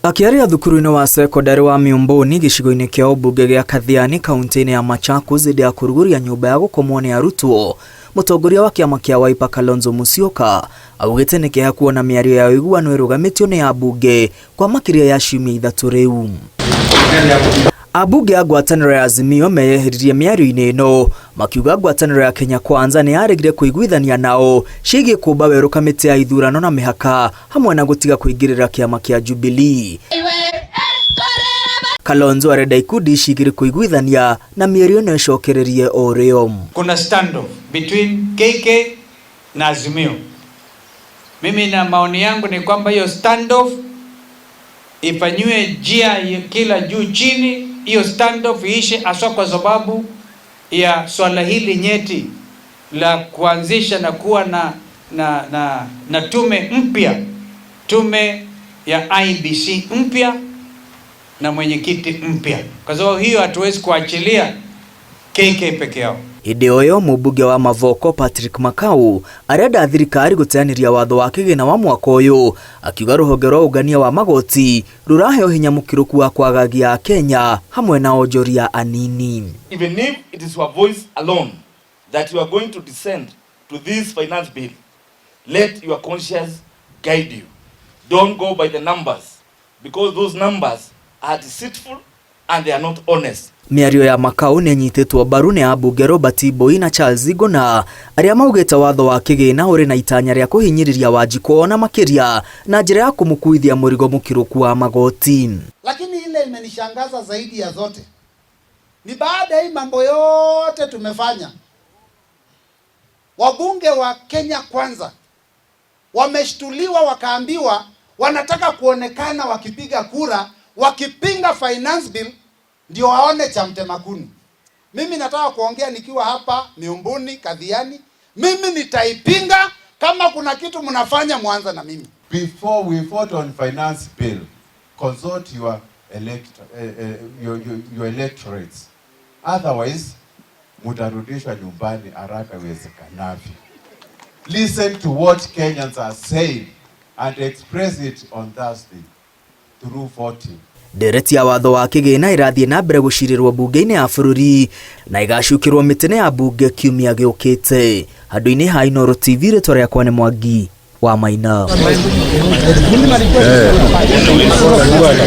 Akĩaria thukuru-inĩ wa cekondarĩ wa Miumbuni gĩcigo-inĩ kĩa ũmbunge gĩa Kathiani kaunti-inĩ ya Machakos hĩndĩ ya kũrugũria nyũmba ya gũkomwo nĩ arutwo, mũtongoria wa kĩama kĩa Wiper Kalonzo Musyoka augĩte nĩ kĩeha kuona mĩario ya ũiguano ĩrũgamĩtio nĩ ambunge kwa makĩria ya ciumia 3 rĩu. Ambunge a ngwatanĩro ya Azimio meyeheririe mĩario-inĩ ĩno makiuga ngwatanĩro ya Kenya Kwanza nĩ yaregire kũiguithania nao ciĩgiĩ kũmba werũ kamĩtĩ ya ithurano na mĩhaka hamwe na gũtiga kũingĩrĩra kĩama kĩa Jubilee. Kalonzo arenda ikundi ici igĩrĩ kũiguithania na mĩario ĩno ĩcokererie o rĩo. Kuna standoff between KK na Azimio. Mimi na maoni yangu ni kwamba hiyo standoff ifanyiwe njia kila juu chini, hiyo standoff iishe, haswa kwa sababu ya swala hili nyeti la kuanzisha na kuwa na tume mpya, tume ya IEBC mpya na mwenyekiti mpya. Kwa sababu hiyo hatuwezi kuachilia KK peke yao. Hĩndĩ o ĩyo mũmbunge wa Mavoko Patrick Makau arenda thirikari gũteanĩria watho wa kĩgĩna wa mwaka ũyũ, akiuga rũhonge rwa ũngania wa magoti rũraheo hinya mũkĩrũku wa kwagagia Akenya hamwe na onjoria anini. Even if it is your voice alone that you are going to dissent to this finance bill, let your conscience guide you. Don't go by the numbers, because those numbers are deceitful and they are not honest. Mĩario ya Makau nĩ ĩnyitĩtwo mbaru nĩ ambunge Robert Mbui na Charles Ngũna arĩa maugĩte watho wa kĩgĩna ũrĩ na itanya rĩa kũhinyĩrĩria Wanjikũ na makĩria na njĩra ya kũmũkuithia mũrigo mũkĩrũku wa magoti. Lakini ile imenishangaza zaidi ya zote ni baada ya hii mambo yote tumefanya, wabunge wa Kenya Kwanza wameshtuliwa, wakaambiwa wanataka kuonekana wakipiga kura wakipinga finance bill ndio waone cha mtema kuni. Mimi nataka kuongea nikiwa hapa Miumbuni Kathiani, mimi nitaipinga. Kama kuna kitu mnafanya mwanza na mimi. Before we vote on finance bill, consult your electorates. Otherwise, mutarudishwa nyumbani haraka iwezekanavyo. Listen to what Kenyans are saying and express it on Thursday through voting. Ndereti ya watho wa kĩgĩna ĩrathiĩ na mbere gũcirĩrwo mbunge-inĩ ya bũrũri na ĩgacukĩrwo mĩtĩ ya mbunge kiumia gĩũkĩte. Handũ-inĩ ha Inooro TV, rĩtwa rĩakwa nĩ Mwangi wa Maina.